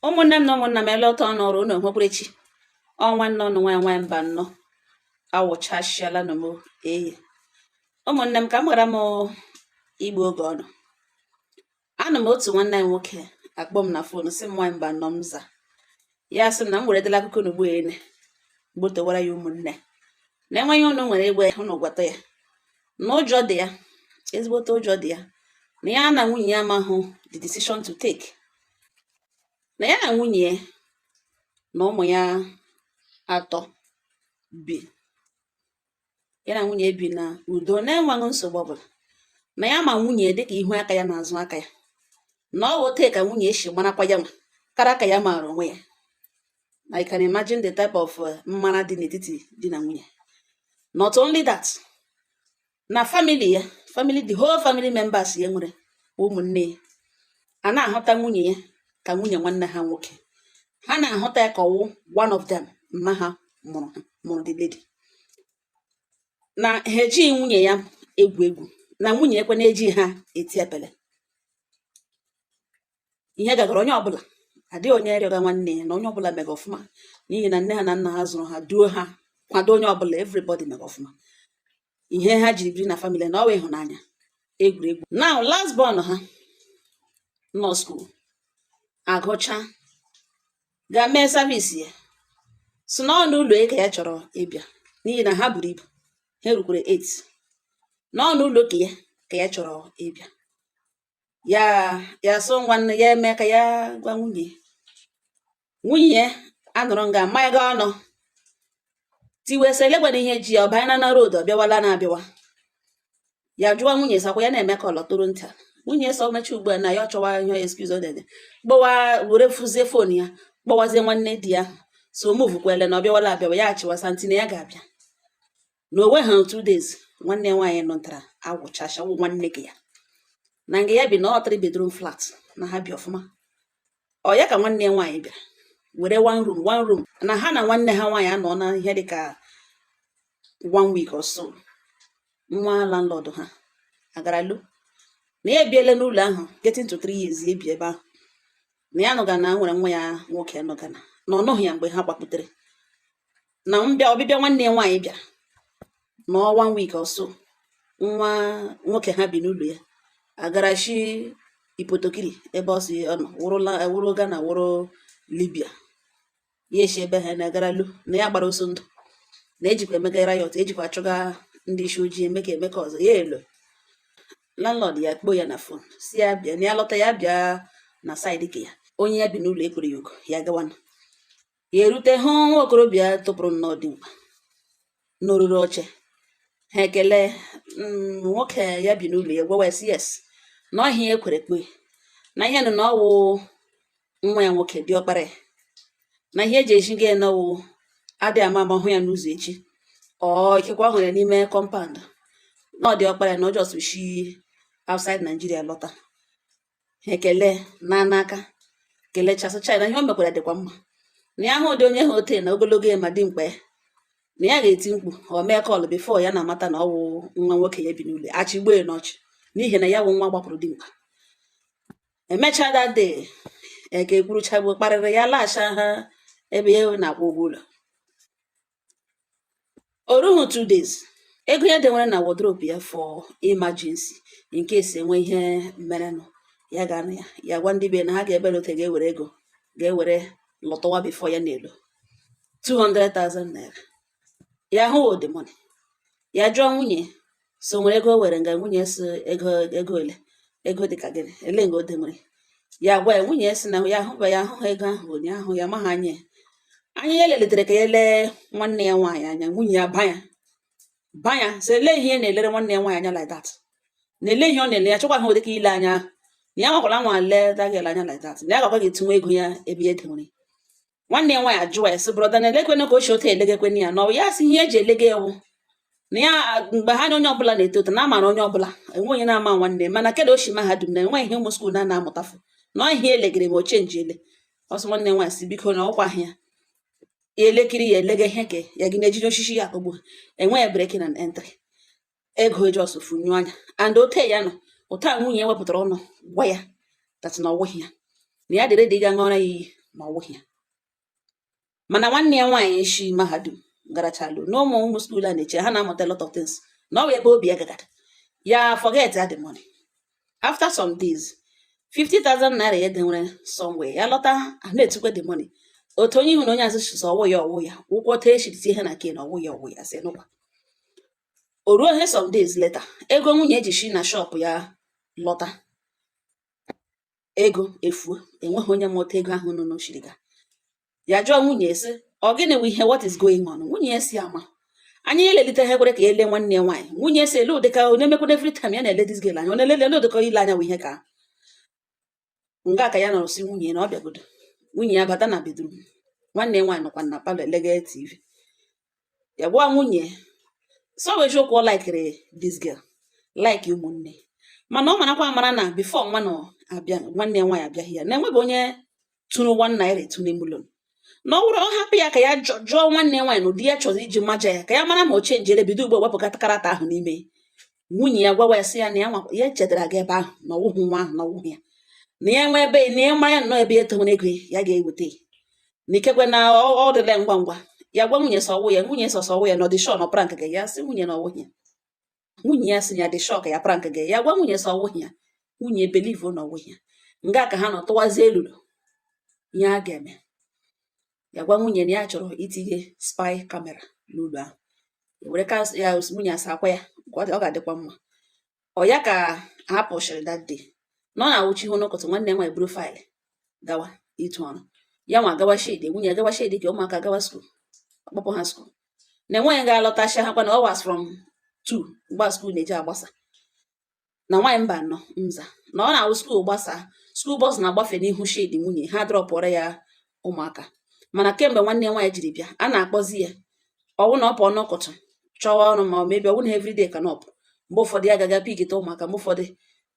Ụmụnne m na ụmụnna m, ele ụtọ n'ọrụ unu hụkwurechi ọnwa nnọọ nụ nwaanyị nwaanyị mba nnọọ awụchasịala nụ m. Eyi, ụmụnne m, ka m ghara m igbu oge ọnụ. Anụ m otu nwanne anyị nwoke akpọ m na phone, sị m, "Nwaanyị mba nnọọ." M za ya, sị m na m were dela akụkọ n'ugbo ene gbotowara ya ụmụnne na enweghị unu nwere igwe unu gwata ya na ụjọ dị ya, ezigbote ụjọ dị ya, na ya na nwunye ya amahụ the decision to take, na ya na nwunye ya na ụmụ ya atọ bi. Ya na nwunye bi na udo, na-enweghị nsogbu ọbụla, na ya ma nwunye dịka ihu aka ya na azụ aka ya, na ọ wote ka nwunye esi marakwa ya nwa kara ka ya maara onwe ya. I can imagine the type of mmara dị n'etiti di na nwunye. Not only that, na family ya, family, the whole family members ya nwere ụmụnne ya, a na-ahụta nwunye ya ka nwunye nwanne ha nwoke. Ha na-ahụta ya ka ọwụ one of them. Mma ha mụrụ, ha mụrụ the lady, na ha ejighị nwunye ya egwu egwu, na nwunye ekwe na-eji ha eti epele. Ihe gagara onye ọbụla adịghị onye rịọga nwanne ya, na onye ọbụla mega ọfụma, n'ihi na nne ha na nna ha zụrụ ha, duo ha, kwado onye ọbụla. Everybody mega ọfụma. Ihe ha jiri biri na family na ọwa ịhụnanya egwuregwu. Now, last born ha nọ school agụcha, ga mee service ya, si na ọ n'ụlọ ka ya chọrọ ịbịa, n'ihi na ha buru ibu, ha erukwere 8 n'ọ n'ụlọ ka ya ka ya chọrọ ịbịa. Ya ya so nwanne ya eme ka ya gwa nwunye. Nwunye ya anọrọ nga mmanya ga ọnụ tiwe, sị elekwana ihe ji ya ọ banye na road, ọ bịawala na-abịawa. Ya jụwa nwunye, sakwa ya na-eme ka ọ lọtụrụ nta. Nwunye sọ mechi ugbu a na ya ọ chọwa ihe excuse ọ dede kpọwa, were fụzie phone ya kpọwazie nwanne di ya, so move kwele na ọ bịawala abịawa. Ya achịwasa ntị na ya ga-abịa na onwe ha. 2 days, nwanne ya nwaanyị nọtara agwụchacha wụ nwanne gị ya na nga ya bi na ọ three bedroom flat na ha bi ọfụma. Ọ ya ka nwanne ya nwaanyị bịara were one room, one room, na ha na nwanne ha nwaanyị anọ na ihe dịka one week or so. Nwa landlord ha agaralu na ya ebiela n'ụlọ ahụ getting to 3 years ya ebi ebe ahụ, na ya nọga na nwere nwa ya nwoke nọga na ọ nọghị ya mgbe ha gbapụtere na mbịa. Ọbịbịa nwanne ya nwaanyị bịara nọ one week or so, nwa nwoke ha bi n'ụlọ ya agarachi ipotokiri ebe ọ si ọ nọ wụrụla wụrụ Ghana, wụrụ Libya, ya esi ebe ha na-agaralu na ya gbara ọsọ ndụ, na ejikwa emega riot, ejikwa achụga ndị isi ojii, eme ka eme ka ọzọ ya elo. Landlord ya kpoo ya na phone, si ya bịa, na ya lọta, ya bịa na side ke ya. Onye ya bi n'ụlọ ekwere ya oku, ya gawanụ. Ya erute hụ nwa okorobịa tụpụrụ nnọọ dimkpa n'oruru oche. Ha ekele. Nwoke ya bi n'ụlọ ya gwawa ya sị yes, na ọhịa ya ekwere kpe na ihe nụ na ọwụ nwa ya nwoke dị ọkpara ya, na ihe eji eji ga nọwụ adịghị ama ama hụ ya n'ụzọ echi, ọ ikekwe ọ hụrụ ya n'ime compound, na ọ dị ọkpara ya, na ọ just shi outside Nigeria lọta. Ha ekele na n'aka kelechasịcha ya na ihe o mekwara dịkwa mma, na ya hụ ụdị onye ha ote na ogologo ya ma dị mkpa ya, na ya ga-eti mkpu ọ mee call before ya na-amata na ọ wụ nwa nwoke ya bi n'ụlọ. Achịgbuo ya n'ọchị, n'ihi na ya wụ nwa gbapụrụ dimkpa. Emechaa that day, eke ekwuruchagbo kparịrị ya, laghachi ha ebe ya na-akwụ ụgwọ ụlọ. O rughị 2 days, ego ya denwere na wardrobe ya for emergency, in case enwe ihe merenụ, ya ga-anụ ya, ya gwa ndị be na ha ga-ebere ote, ga-ewere ego ga-ewere lọtọwa before ya na-elo 200,000 naira. Ya hụ the money, ya jụọ nwunye so nwere ego o were nga. Nwunye si ego, ego ole? Ego dịka gịnị? Ele nga o denwere? Ya gwa ya. Nwunye si na ya ahụba ya ahụghị ego ahụ ụnyaahụ, ya amaghị anya ya anya. Ya lelitere ka ya lee nwanne ya nwaanyị anya. Nwunye ya ba ya ba ya sị ele ihe ya na-elere nwanne ya nwaanyị anya like that, na-ele ihe ọ na-ele ya, chọkwa ha dịka ile anya ahụ, na ya nwakwara nwa lee dagel anya like that, na ya gakwa ga-etinwe ego ya ebe ya denwere. Nwanne ya nwaanyị ajụwa ya sị, "Brother, na elekwene ka o si otu elegekweni ya?" Na ọ ya sị ihe eji elege ewu na ya mgbe ha na onye ọbụla na-eto eto, na amara onye ọbụla enwe onye na-ama nwanne, mana kedu o si mahadum na enweghị ihe ụmụ school na na-amụtafụ na ọ ihe elegere ma o change ele ọsọ. Nwanne ya nwaanyị si biko, na ọkwa ya ya elekiri ya elega ihe ke ya gị na-ejide osisi ya akpọgbu enweghị breaking and entry. Ego just funyụ anya and ote ya nọ ụta. Nwunye ya wepụtara ọnụ gwa ya that na ọwụghị ya, na ya dịrị dị ga ṅụọrọ ya iyi. Na ọwụghị ya, mana nwanne ya nwaanyị shi mahadum garachalụ na ụmụ ụmụ school a na-eche ha na-amụta a lot of things, na ọ wụ ebe obi ya gagara. Ya forget the money. After some days, 50,000 naira ya denwere somewhere. Ya lọta, a na-etukwa the money otu onye ihu na onye azụ sọ ọwụ ya, ọwụ ya ụkwụ otu eshiri tie ihe na ke na ọwụ ya, ọwụ ya sị nụkwa. O ruo ihe some days later, ego nwunye ji shi na shop ya lọta, ego efuo. Enweghị onye mụta ego ahụ nọ n'oshiriga. Ya jụọ nwunye sị, ọ gịnị wụ ihe? What is going on? Nwunye ya si ama anya ya elelite ha ekwere ka ya ele nwanne ya nwaanyị. Nwunye si ele ụdịka ọ na-emekwana every time ya na-ele this girl anya, ọ na-elele ele ụdịka ile anya wụ ihe ka nga ka ya nọrọ. Si nwunye na ọ bịagodo. Nwunye ya bata na bedroom, nwanne ya nwaanyị nọkwa na parlour elege TV. Ya gwa nwunye so ọ bụ eziokwu, ọ likere this girl, like ụmụnne, mana ọ marakwa amara na before nwa nọ abịa, nwanne ya nwaanyị abịaghị ya na enweghị onye tụrụ 1 naira etu n'ime ụlọ, na ọ bụrụ ọ hapụ ya ka ya jụọ nwanne ya nwaanyị na ụdị ya chọrọ iji maja ya, ka ya mara ma o chenjere bido ugbo wepụkata karata ahụ n'ime. Nwunye ya gwawa ya sị ya na ya ya chetara gị ebe ahụ na ọwụhụ nwa ahụ, na ọwụhụ ya, na ya nwee ebe na ya mara ya nnọọ ebe ya towere ego ya ga-eweta ya, na ikekwe na ọ dịla ngwa ngwa. Ya gwa nwunye sọ ọwụ ya, nwunye sọ sọ ọwụ ya, na ọ dị sure na prank gị. Ya sị nwunye na ọwụghị ya. Nwunye ya sị ya dị sure ka ya prank gị. Ya gwa nwunye sọ ọwụghị ya. Nwunye believe na ọwụghị ya. Nga ka ha nọ tụwazie elulu ihe a ga-eme. Ya gwa nwunye na ya chọrọ itinye spy camera n'ụlọ ahụ. Ya were ka ya nwunye asa akwa ya ka ọ ga-adịkwa mma. Ọ ya ka ha pụshịrị that day na ọ na-awụchi ihu n'ụkọtụ. Nwanne ya nwaanyị buru file gawa ịtụ ọrụ, ya nwa gawa shed, nwunye gawa shed ka ụmụaka gawa school, ọkpọpụ ha school, na enweghị ga-alọtachi ha kwa na hours from 2 mgba school na-eji agbasa. Na nwaanyị mba nọ nza na ọ na-awụ school gbasaa, school bus na-agbafe n'ihu shed nwunye ha, dropụrụ ya ụmụaka. Mana kemgbe nwanne ya nwaanyị jiri bịa, a na-akpọzi ya ọwụ na ọ pụọ n'ụkọtụ chọwa ọrụ, ma ọ mebi ọwụ na everyday ka na ọpụ. Mgbe ụfọdụ ya gaga pickita ụmụaka, mgbe ụfọdụ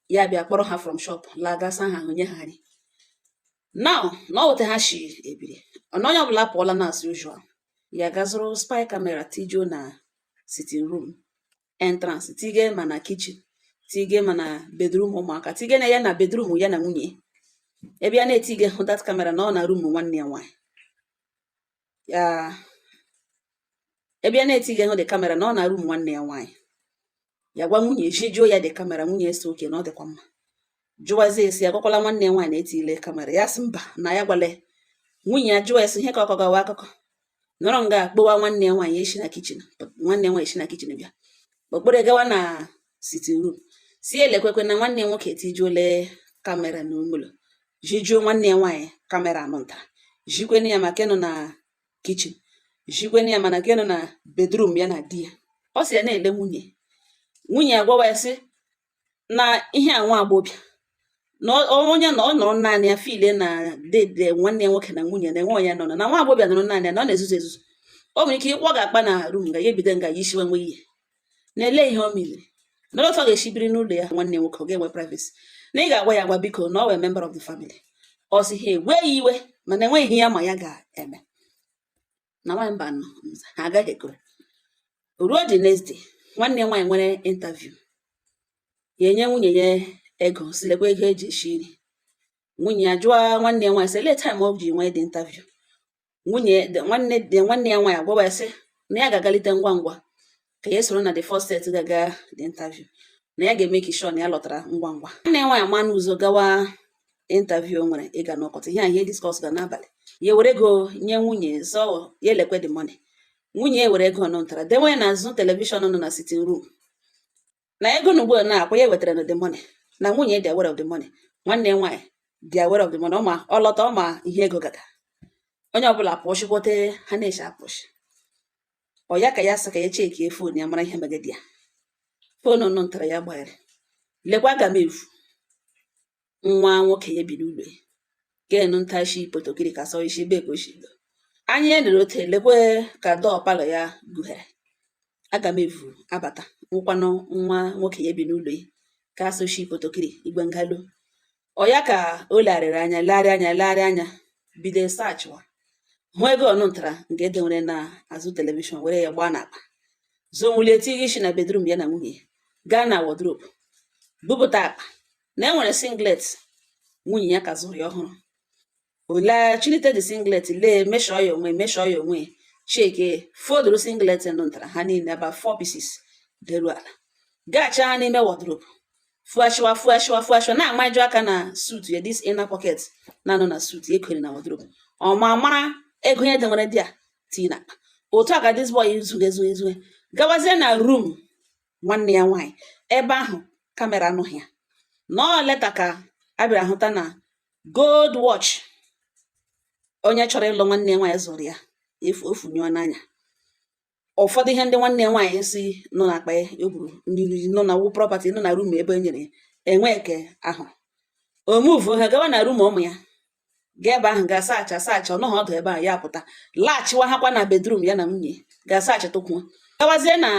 ya bịa kpọrọ ha from shop laa gasa ha ahụ nye ha nri. Now na ọ wete ha shi ebiri na onye ọbụla apụọla na as usual, ya ga zụrụ spy camera tijuo na sitting room entrance, tige ma na kitchen, tige ma na bedroom ụmụaka, tige na ya na bedroom ya na nwunye. Ebe ya na-etige hụ that camera na ọ na room nwanne ya nwaanyị ya, ebe ya na-etige hụ the camera na ọ na room nwanne ya nwaanyị. Ya gwa nwunye jijuo ya the camera. Nwunye si oke na ọ dịkwa mma. Jụwazie esi ya gwakwala nwanne ya nwaanyị na-etile camera. Ya sị mba, na ya gwala ya. Nwunye ya jụọ ya sị ihe ka ọkọ gawa akụkọ nọrọ nga kpowa nwanne ya nwaanyị eshi na kitchen. Nwanne ya nwaanyị eshi na kitchen bịa okpere gawa na sitting room, si elekwekwe na nwanne ya nwoke etijuole camera n'ụlọ, jijuo nwanne ya nwaanyị camera anọ ntara, jikwene ya maka ịnọ na kitchen, jikwene ya mana nke nọ na bedroom ya na di ya. Ọ sị ya na-ele nwunye. Nwunye ya gwawa ya sị na ihe a nwa agbọbịa na onye na ọ nọrọ naanị ya feel na dede nwanne ya nwoke na nwunye na enwe onye nọ na nwa agbọbịa nọrọ naanị ya, na ọ na-ezuzu ezuzu. O nwere ike ịkwọ ga-akpa na room nga ya ebido nga ya isiwe nwe ihe na-ele ihe o mere na otu ọ ga-esi biri n'ụlọ ya. Nwanne ya nwoke ọ ga-enwe privacy, na ị ga-agwa ya agwa biko, na ọ wee member of the family. Ọ sị ha ewe ya iwe, mana enweghị ihe ya ma ya ga-eme na nwaanyị mba nọ nza ha agaghị ekwe. Ruo the next day, nwanne ya nwaanyị nwere interview. Ya enye nwunye ya ego, si lekwa ego eji esi nri. Nwunye ya jụọ nwanne ya nwaanyị sị lee time ọ ji nwee the interview. Nwunye nwanne dị nwanne ya nwaanyị agwawa ya sị na ya ga-agalite ngwa ngwa ka ya soro na the first set ga-aga the interview, na ya ga-eme ka sure na ya lọtara ngwa ngwa. Nwanne ya nwaanyị ama n'ụzọ gawa interview o nwere ịga n'ọkọta ihe a ihe discuss ga n'abalị. Ya were ego nye nwunye zọ ya elekwe the money. Nwunye ya were ego nọ ntara dewe ya n'azụ television nọ na sitting room, na ego na ugbu a na-akwa ya wetara na the money, na nwunye dị aware of the money, nwanne ya nwaanyị dị aware of the money. Ọ ma ọ lọta, ọ ma ihe ego gaga. Onye ọbụla pụọchikwote ha na-eche apụchi. Ọ ya ka ya sị ka ya checkie phone ya mara ihe megide ya. Phone nọ ntara ya gbanyere, lekwa aga m efu nwa nwoke ya bi n'ụlọ ya kenu ntashi potokiri ka sọ isi ebe ka o si do anya ya lere ote, lekwe ka door parlour ya gughere, aga m evu abata nwụkwanụ nwa nwoke ya bi n'ụlọ ya ka asụ shi potokiri igwe ngalo. Ọ ya ka o legharịrị anya, legharị anya, legharị anya, bido sachịwa, hụ ego ọnụ ntara nke edewere na azụ television, were ya gbaa n'akpa, zonwulie tighi isi na bedroom ya na nwunye ya, gaa na wardrobe bupụta akpa na e nwere singlet nwunye ya ka zụrụ ya ọhụrụ. Ole chilite the singlet, lee, measure ya onwe, measure ya onwe, cheke folduru singlet nọ ntara ha niile, about four pieces, deru ala, gaghachi ha n'ime wardrobe, fụashiwa, fụashiwa, fụashiwa, na-amaju aka na suit ya, this inner pocket na-anọ na suit ya ekwere na wardrobe. Ọ ma mara ego ihe denwere dị a tii n'akpa. Otu a ka this boy zuge ezu ezu gawazie na room nwanne ya nwaanyị ebe ahụ camera anụghị ya nọọ. Later ka a bịara hụta na gold watch onye chọrọ ịlụ nwanne ya nwaanyị zụrụ ya efu ofunyụọ n'anya. Ụfọdụ ihe ndị nwanne ya nwaanyị si nọ n'akpa ya o buru, ndị nọ na wu property nọ na room ebe e nyere ya enwe ke ahụ. O move ha gawa na room ụmụ ya, gaa ebe ahụ ga sacha sacha, ọ nọghị ọdụ ebe ahụ. Ya pụta laghachiwa ha kwa na bedroom ya na nwunye ga sacha tụkwuo, gawazie na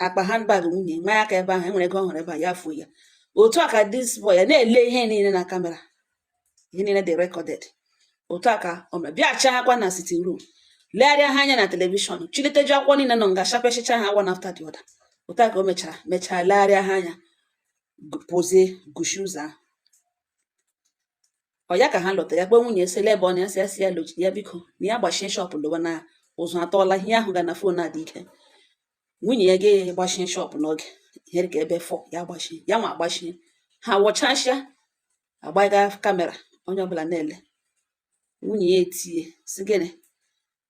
akpa handbag nwunye nwa ya aka ebe ahụ enwere ego ọ hụrụ ebe a, ya fuo ya. Otu a ka this boy ya na-ele ihe niile na camera, ihe niile dị recorded. Otu a ka ọ mere bịa akwa na sitting room, legharịa ha anya na television, chiliteju akwụkwọ niile nọ nga, shapeshicha ha one after the other. Otu a ka o mechara legharịa ha anya, pụzie gushi ụzọ ahụ. Ọ ya ka ha lọtara, ya kpọọ nwunye sị ebe ọ na ya sị, ya sị ya lochi ya, biko, na ya gbachie shop lowa na ụzọ atọọla ihe ahụ ga na phone a dị ike. Nwunye ya ga-agbachie shop n'oge ihe dị ka ebe 4, ya gbachie, ya nwa agbachie, ha wọchasịa, agbaga camera, onye ọbụla na-ele. Nwunye ya etie sị gịnị?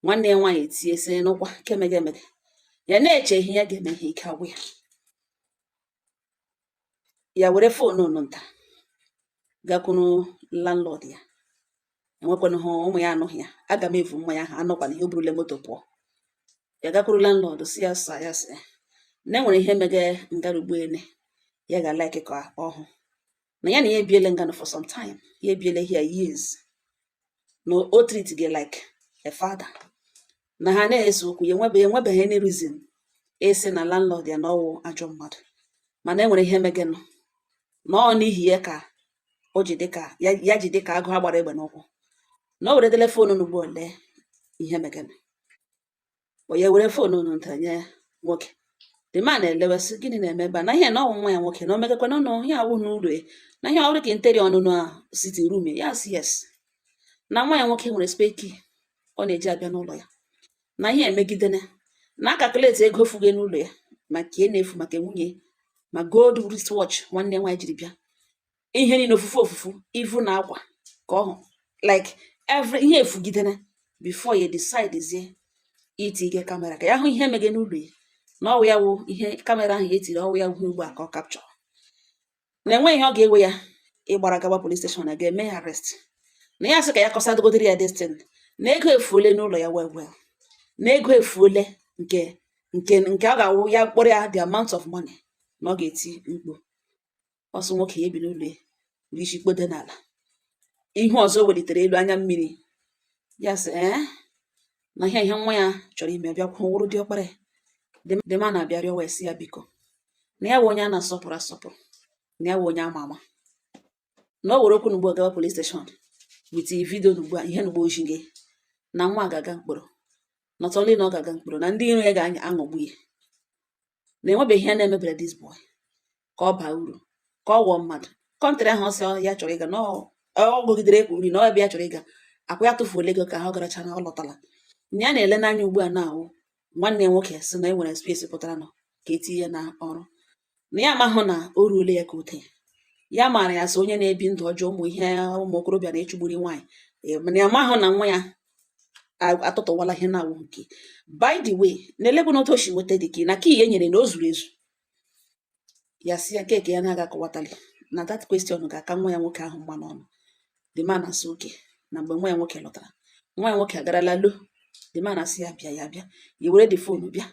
Nwanne ya nwaanyị etie sị n'ụkwa kemege emege. Ya na-eche ihe ya ga-eme, ihe ike agwụ ya. Ya were phone nụ nta gakwuru landlord ya. Enwekwana hụ ụmụ ya anụghị ya, aga m evu mmanya ahụ anọkwana ihe o burule moto pụọ. Ya gakwuru landlord si ya sa ya sị na enwere ihe mege ngarugbuene, ya ga like ka ọ hụ na ya na ya ebiele nga for some time, ya ebiele here years, na o treat gị like a father, na ha na-ese okwu, ya enwebeghị any reason ịsị na landlord ya na ọwụ ajọ mmadụ, mana enwere ihe megenụ na ọ n'ihi ya ka o ji dịka ya, ya ji dịka agụ agbara egbe n'ụkwụ, na o were dele phone n'ugbo ole ihe megenụ. O ya were phone nụ nta nye nwoke. The man na-elewesị gịnị na-eme ebe a, na ihe na ọwụ nwa ya nwoke na o megakwana nọ ihe awụ n'ụlọ ya, na ihe ọrụ ka interior ọnụ na sitting room ya. Ya sị yes, na nwa ya nwoke nwere spare key ọ na-eji abịa n'ụlọ ya, na ihe emegidene na calculate ego fuge n'ụlọ ya, maka ihe na-efu, maka nwunye, ma gold wristwatch nwanne ya nwaanyị jiri bịa, ihe niile ofufu ofufu ivu na akwa ka ọ hụ like every ihe efugidene before ya decide zie itinye camera ka ya hụ ihe mege n'ụlọ ya, na ọwụ ya wụ ihe camera ahụ ya etiri, ọwụ ya wụ ugbu a ka ọ capture, na enweghị ihe ọ ga-ewe ya ịgbara gawa police station na ga-eme ya arrest. Na ya sị ka ya kọsadogodiri ya destin, na ego efuole n'ụlọ ya well well, na ego efuole nke ọ ga-awụ ya kpọrọ ya the amount of money na ọ ga-eti mkpu ọsọ. Nwoke ya ebi n'ụlọ ya were isi kpode n'ala. Ihe ọzọ welitere elu anya mmiri, ya sị ee, na ihe nwa ya chọrọ ime bịa kwuo wụrụ diọkpara ya. The man na-abịa rịọ wee sị ya biko, na ya wụ onye a na-asọpụrụ asọpụrụ, na ya wụ onye ama ama, na o were okwu n'ugbu a gawa police station with video n'ugbu a, ihe n'ugbo oji gị na nwa ga-aga mkpọrọ, not only na ọ ga-aga mkpọrọ, na ndị iro ya ga-aṅụgbu ya, na enwebeghị ihe na-emebere this boy ka ọ baa uru, ka ọ ghọọ mmadụ. Country ahụ ọ sị ya chọrọ ịga na ọ gụgidere ekwu nri na ọ ebe ya chọrọ ịga akwa ya tụfuola ego ka ha garacha na ọ lọtala. Na ya na-ele n'anya ugbu a na awụ nwanne ya nwoke sị na e nwere space pụtara nọ ka etinye ya na ọrụ, na ya amahụ na o ruole ya ka ute ya maara ya sị onye na-ebi ndụ ọjọọ, ụmụ ihe ụmụ okorobịa na-echugburi nwaanyị. Mana ya amahụ na nwa ya atụtụwala ihe na-awụ nke. By the way, na-elekwu na otu o si nweta dị key, na key e nyere na o zuru ezu. Ya sị ya nke ka ya na-aga akọwatali na that question ga-aka nwa ya nwoke ahụ mma n'ọnụ. The man asị oke na mgbe nwa ya nwoke lọtara, nwa ya nwoke agarala lo. The man asị ya bịa, ya bịa, ya were the phone bịa.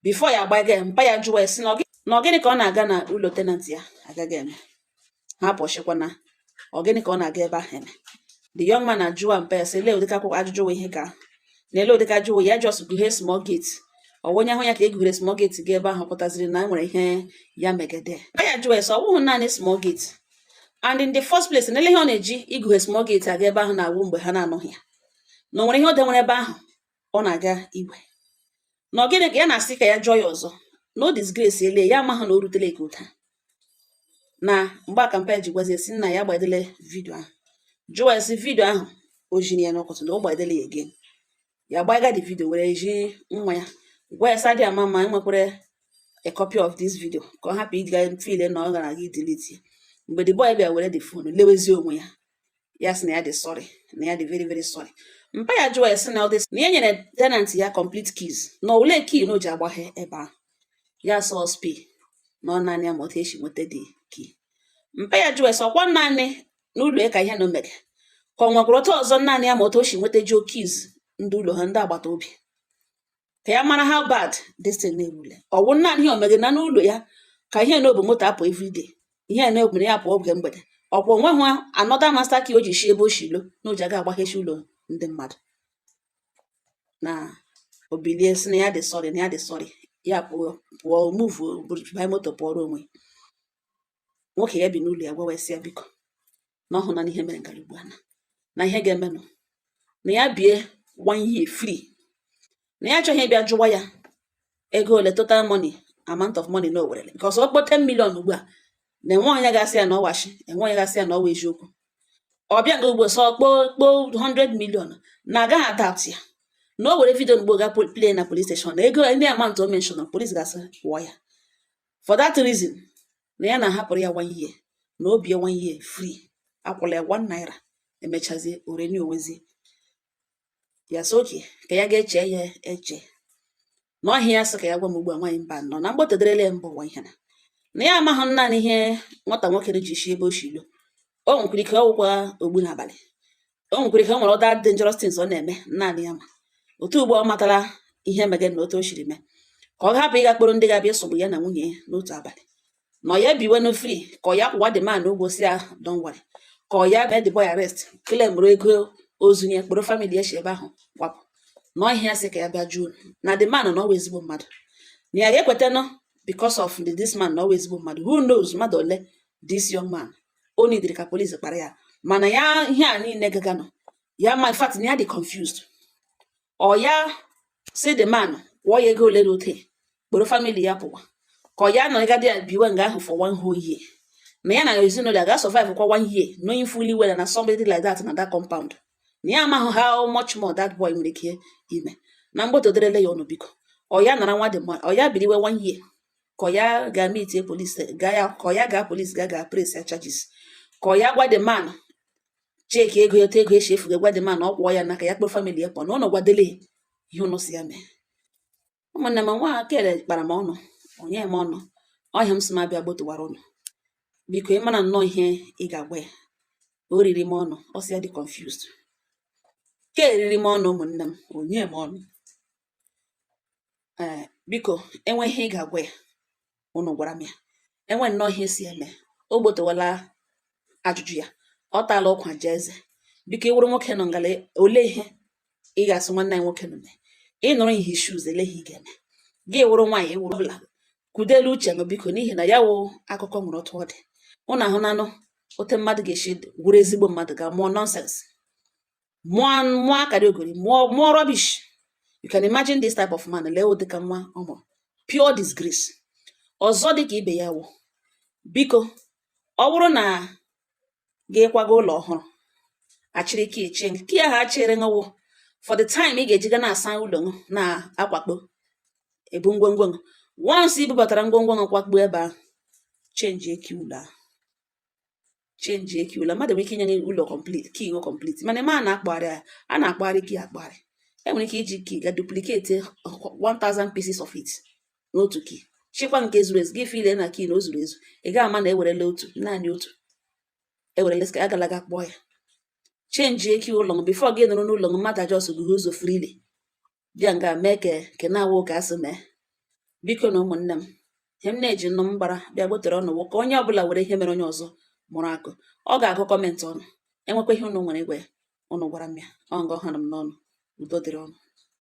Before ya agbaga ya, mpa ya jụwa ya sị na ọ gịnị ka ọ na-aga na ụlọ tenant ya agaghị eme ha pọchikwa, na ọ gịnị ka ọ na-aga ebe ahụ eme. The young man ajụwa mpa ya sị lee ụdịka akwụkwọ ajụjụ wụ ihe ka na ele ụdịka ajụjụ wụ ya, just gughe small gate, ọ wụ onye ahụ ya ka e gughere small gate ga ebe ahụ pụtaziri na nwere ihe ya megede. Mpa ya jụwa ya sị ọ bụghị naanị small gate, and in the first place, na ele ihe ọ na-eji igughe small gate aga ebe ahụ na-awụ mgbe ha na-anọghị ya, na o nwere ihe o denwere ebe ahụ ọ na-aga igwe, na ọ gịnị ka ya na-asị ka ya jụọ ya ọzọ, na o disgrace ele ya amaghị na o rutela ka ụta. Na mgbe aka mpa ya ji gwazie si nna ya gbadele video ahụ. Jụọ ya sị video ahụ o jiri ya n'ụkọtụ na ọ gbadela ya again. Ya gbaiga the video were ji nwa ya gwa ya sị adị ama ma enwekwara a copy of this video, ka ọ hapụ ịga feel na ọ gara aga delete ya. Mgbe the boy bịa were the phone lewezi onwe ya, ya sị na ya dị sorry, na ya dị very very sorry. Mpa ya jụọ ya sị na ọ dị na ya nyere tenant ya complete keys, na ole key na o ji agbaghe ebe ahụ. Ya sọ spi na ọ naanị ya ma otu esi nweta the key. Mpa ya jụọ ya sị ọkwa naanị n'ụlọ ya ka ihe na o mere, ka ọ nwekwara otu ọzọ naanị ya ma otu o si nweta juo keys ndị ụlọ ha, ndị agbata obi, ka ya mara how bad this thing na-erule. Ọ wụ naanị ihe o mere na n'ụlọ ya ka ihe na obu moto apụ everyday, ihe na ogbere ya pụọ oge mgbede, ọkwa onwe ha another master key o ji shi ebe o shi lo na o ji aga agbaghechi ụlọ ndị mmadụ. Na obilie sị na ya dị sorry, na ya dị sorry. Ya pụọ, pụọ, move, banye moto pụọrọ onwe. Nwoke ya bi n'ụlọ ya gwawa sị ya biko, na ọ hụ na ihe mere ngara ugbu a, na ihe ga-emenụ na ya bie one year free, na ya achọghị ịbịa jụwa ya ego ole, total money, amount of money na o werele, because ọ kpọ 10 million ugbu a, na enwe onye ga-asị ya na ọ washi, enwe onye ga-asị ya na ọ wụ eziokwu. Ọ bịa nga ugbo sọ kpoo kpoo 100 million na agaghị adapt ya, na o were video mgbe ga play na police station, na ego ndị amount o mention, police ga-asị kwụọ ya. For that reason, na ya na-ahapụrụ ya one year, na o bie one year free, akwụla ya 1 naira, emechazie o renew onwezie ya. Sị oke ka ya ga-eche ya eche na ọhịa. Ya sị ka ya gwa m ugbu a, nwaanyị mba nọ na mgbotoderele ya mba ụwa, ihe na ya amaghị naanị ihe nwata nwoke ji shi ebe o shi lo. O nwekwara ike ọwụkwa ogbu n'abalị, o nwekwara ike o nwere other dangerous things ọ na-eme naanị ya. Ma otu ugbo ọ matala ihe mege na otu o shiri mee, ka ọ hapụ ịga kpọrọ ndị ga-abịa ịsogbu ya na nwunye ya n'otu abalị, na ọ ya biwenu free, ka ọ ya kwụwa the man ụgwọ, si ya don't worry, ka ọ ya mee the boy arrest, claim ego ozu ya, kpọrọ family ya si ebe ahụ gbapụ. Na ọhịa sị ka ya bịa jụọ na the man na ọ wụ ezigbo mmadụ, na ya ga-ekwetanụ because of this man na ọ wụ ezigbo mmadụ. Who knows mmadụ ole this young man o nidiri ka police kpara ya, mana ya ihe a niile gaganụ ya ma. In fact, na ya dị confused. Ọ ya si the man kwụọ ya ego ole na ote, kpọrọ family ya pụwa, ka ọ ya nọgide ya biwe nga ahụ for one whole year, na ya na ezinụlọ ya ga-survive kwa one year, knowing fully well na somebody like that na that compound, na ya amaghị how much more that boy nwere ike ime. Na mgbotoderele ya ọnụ, biko, ọ ya nara nwa dị mma, ọ ya biriwe one year, ka ọ ya ga meet police, gaa ya, ka ọ ya gaa police, gaa press ya charges, ka ọ ya gwa the man check ego ya, otu ego esi efuga, gwa the man ọ kwụọ ya n'aka ya, kpọrọ family ya pụọ, na ụnụ gwadele ihe ụnụ si ya mee. Ụmụnne m, nwa kele kpara m ọnụ, onye m ọnụ ọhịa m si m abịa gbotowara ụnụ. Biko, ị mara nnọọ ihe ị ga-agwa ya. O riri m ọnụ, ọ sị ya dị confused. Ke eriri m ọnụ, ụmụnne m, onye m ọnụ. Ee, biko, enwe ihe ị ga-agwa ya, ụnụ gwara m ya. Enwe nnọọ ihe si eme o gbotowala ajụjụ ya, ọ taala ụkwa jee eze. Biko, ị wụrụ nwoke nọ ngala, olee ihe ị ga-asị nwanne anyị nwoke nọ mee? Ị nọrọ in his shoes, ele ihe ị ga-eme? Gị wụrụ nwaanyị, ị wụrụ ọbụla, kwudelu uche gị, biko, n'ihi na ya wụ akụkọ nwere otu ọ dị. Ụnụ ahụnanụ otu mmadụ ga-esi wụrụ ezigbo mmadụ ga mụọ nonsense, mụọ mụọ akara ogori, mụọ mụọ rubbish. You can imagine this type of man. Lee ụdịka nwa ọ mụrụ, pure disgrace. Ọzọ dị ka ibe ya wụ, biko, ọ bụrụ na gị kwaga ụlọ ọhụrụ, achịrị key chi key ahụ achịrị ṅụwụ for the time ị ga-eji ga na-asa ụlọ ṅụ na-akwakpo ebu ngwongwo ṅụ. Once i bubatara ngwongwo ṅụ kwakpo ebe ahụ, change key ụlọ ahụ, change key ụlọ. Mmadụ nwere ike inye gị ụlọ complete key ṅụ complete, mana ị ma na-akpagharị ya, a na-akpagharị key akpagharị. Enwere ike iji key ga duplicate 1000 pieces of it n'otu key, chịkwa nke zuru ezu. Gị feel na key na o zuru ezu, ị ga ama na ewerela otu, naanị otu ewerela, agala ga kpọọ ya. Change key ụlọ m before gị nọrọ n'ụlọ m, mmadụ ajọs gị ụzọ freely bịa nga mee ka ke na-awụ ka asị mee. Biko na ụmụnne m, ihe m na-eji nnụ m gbara bịa gbotere ọnụ wụ ka onye ọbụla were ihe mere onye ọzọ mụrụ akụ. Ọ ga-agụ comment ọnụ, enwekwa ihe unu nwere igwe ya, unu gwara m ya. Ọ nga ọ hụrụ m n'ọnụ. Udo dịrị ọnụ.